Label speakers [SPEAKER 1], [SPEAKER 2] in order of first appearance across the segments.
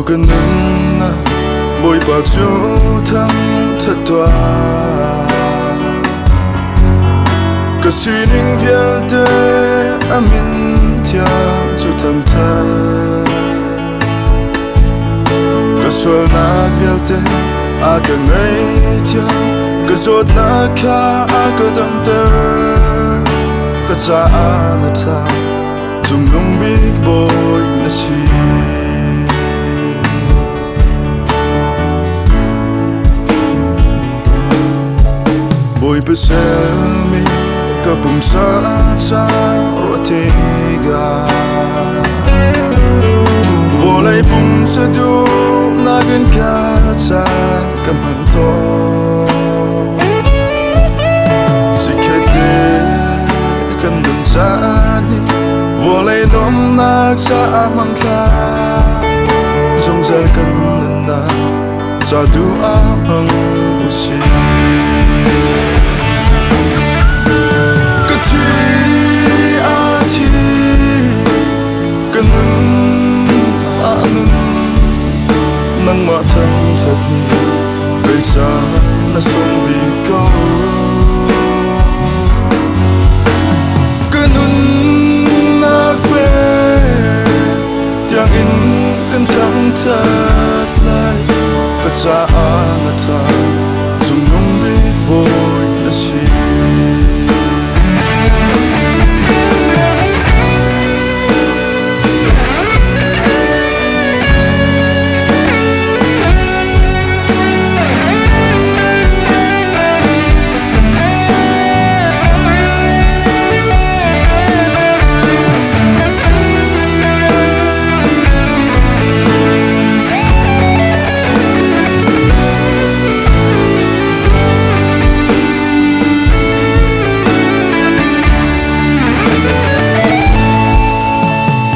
[SPEAKER 1] Ka nunnak Bawipa cu thangṭhat tuah. Ka sining vialte a min thiang cu thangṭhat. Ka sualnak vialte a ka ngaihthiam, ka zawtnak kha a ka damter. Ka caah na ṭha, cungnung bik Bawi na si. Bawipa sermi ka pumsa ca ruah tikah vawlei pumsa duhnak in ka caan ka hman tawn. Chikkhat te kan nun caan hi vawlei nuamhnak caah hmang hlah. Zungzal kan nunnak ca tu ah hmang u sih. Ka thi a thi, ka nun a nun, nangmah thangṭhat hi kei ca na sung bik ko. Ka nunnak pe tiangin kan thangṭhat lai, ka caah na ṭha, cungnung bik Bawi na si.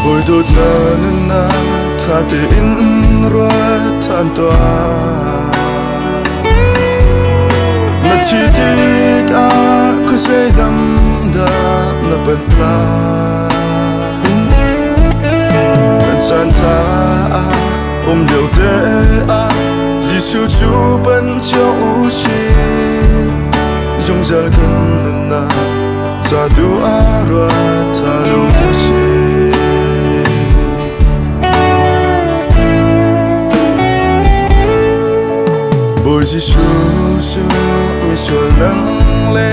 [SPEAKER 1] Hawi dawt na nunnak ṭha tein ruat ṭhan tuah. Na thi tikah khuazei lam dah na panh lai? Kan caan ṭha ah um lio te ah Jesuh cu panh cio u sih. Zungzal kan nunnak ca tu ah ruat ṭha lo sih. Bawi Jesuh cu misual nang le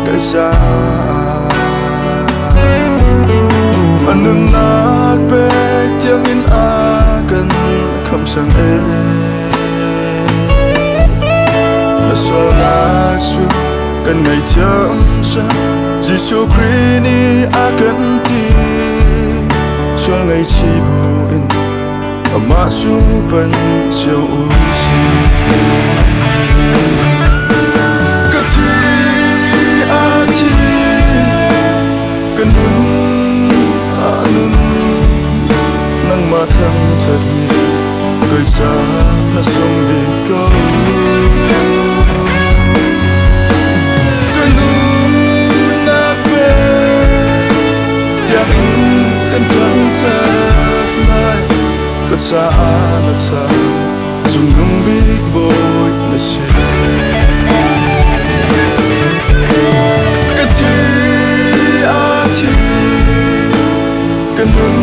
[SPEAKER 1] kai caah a nunnak pek tiangin a kan khamsang e. Na sualnak cu kan ngaihthiam cang, Jesuh Khrih nih a kan ti. Sual ngaihchih buin amah cu pan cio u sih. Ka thi a thi, ka nun a nun, nangmah thangṭhat hi kei ca na sung bik ko. Ka nunnak pe tiangin kan thangṭhat lai, ka caah na ṭha, cungnung bik Bawi na si. Ka thi a thi, ka nun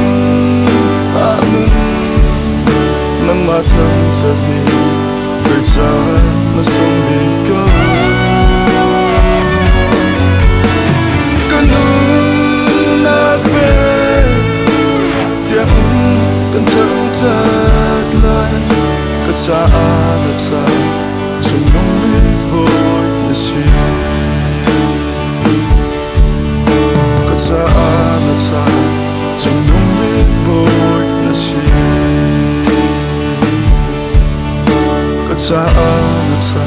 [SPEAKER 1] a nun, nangmah thangṭhat hi kei ca na sung bik ko. Ka nunnak pe tiang kan thangṭhat lai, ka caah na ṭha, cungnung bik Bawi na si. Ka caah na ṭha, cungnung bik Bawi na si. Ka caah na ṭha,